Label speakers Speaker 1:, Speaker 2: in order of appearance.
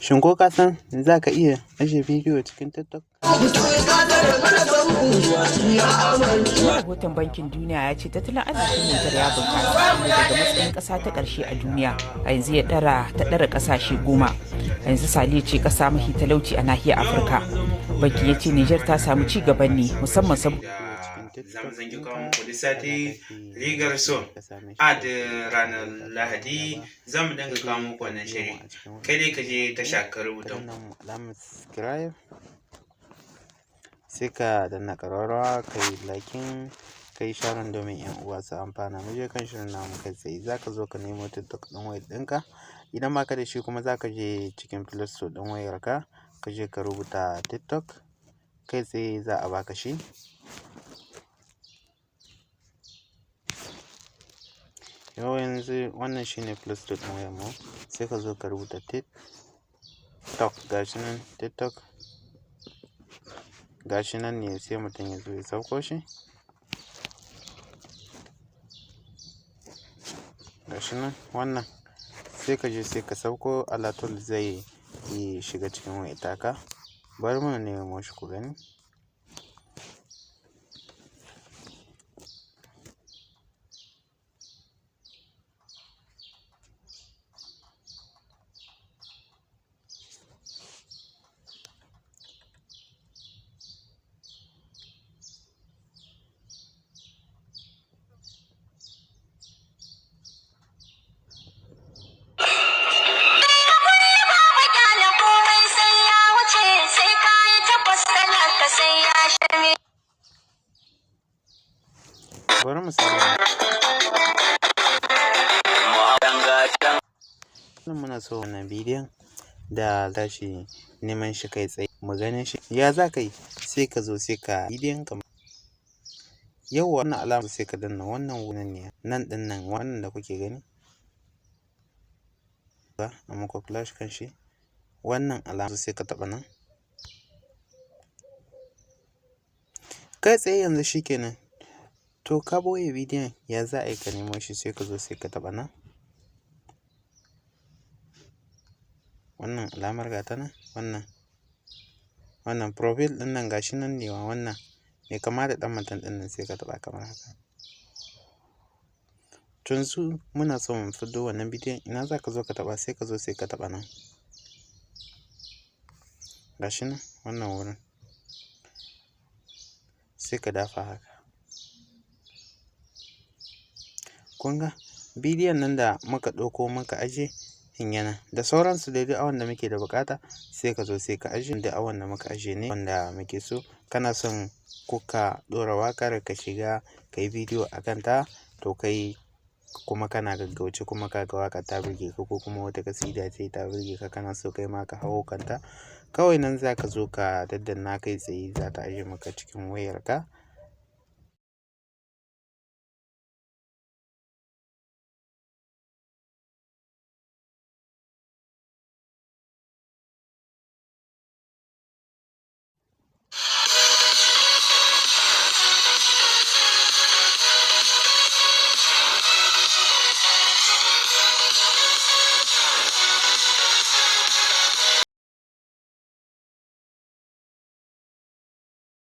Speaker 1: Shin ko ka san za ka iya ajiye bidiyo cikin TikTok?
Speaker 2: Rahoton Bankin Duniya ya ce tattalin arzikin Nijar ya bunƙasa daga matsayin ƙasa ta ƙarshe a duniya a yanzu ya ɗara ta ɗara ƙasashe 10. A yanzu Saliyo ce ƙasa mafi talauci a nahiyar Afirka. Bankin ya ce Nijar ta samu ci gaban ne musamman saboda
Speaker 3: Za mu zangi kawo muku duk sati Rigar So a da ranar Lahadi za mu dinga kawo muku wannan shiri. Kai dai ka je tasha ka rubuta.
Speaker 1: Alamar subscribe, sai ka danna ƙararrawa, ka yi liking, ka yi sharing domin 'yan uwa su amfana. Mu je kan shirin namu kai tsaye. Za ka zo ka nemo TikTok ɗin wayar ɗinka. Idan ba ka da shi kuma, za ka je cikin Play Store ɗin wayarka, ka je ka rubuta TikTok. Kai tsaye za a baka shi. Yau yanzu wannan shine Play Store ɗin wayar mu. Sai ka zo ka rubuta TikTok, gashi nan TikTok. Gashi nan ne, sai mutum ya zo ya sauko shi. Gashi nan wannan, sai ka je sai ka sauko, alatul zai yi shiga cikin wayar taka. Bari mu nemo shi ku gani. Bari mu samu wannan. Muna so wannan bidiyon da tashi neman shi kai tsaye mu ganin shi. Ya za ka yi? Sai ka zo sai ka bidiyon ka. Yauwa, wannan alama, sai ka danna wannan wurin ne nan ɗin nan, wannan da kuke gani ba a muku flash kan shi, wannan alama, sai ka taɓa nan kai tsaye. Yanzu shikenan. To, ka ɓoye bidiyon, ya za a yi ka nemo shi? Sai ka zo sai ka taɓa nan, wannan alamar ga ta nan, wannan profile ɗin nan, gashi nan ne wannan mai kama da ɗan mutum ɗin nan, sai ka taɓa kamar haka. To, yanzu muna so mu fiddo wannan bidiyon. Ina za ka zo ka taɓa? Sai ka zo sai ka taɓa nan, gashi nan wannan wurin, sai ka dafa haka. Kun ga bidiyon nan da muka ɗauko muka aje yana da sauransu. Daidai awan da muke da buƙata, sai ka zo sai ka aje da awan da muka aje ne wanda muke so. Kana son ko ka ɗora waƙar, ka shiga ka yi bidiyo a kanta, to kai kuma kana gaggauce, kuma ka ga waƙa ta burge ka, ko kuma wata kasida ce ta burge ka, kana so kai ma ka hau kanta, kawai nan za ka zo ka daddanna, kai tsaye za ta aje maka cikin wayarka.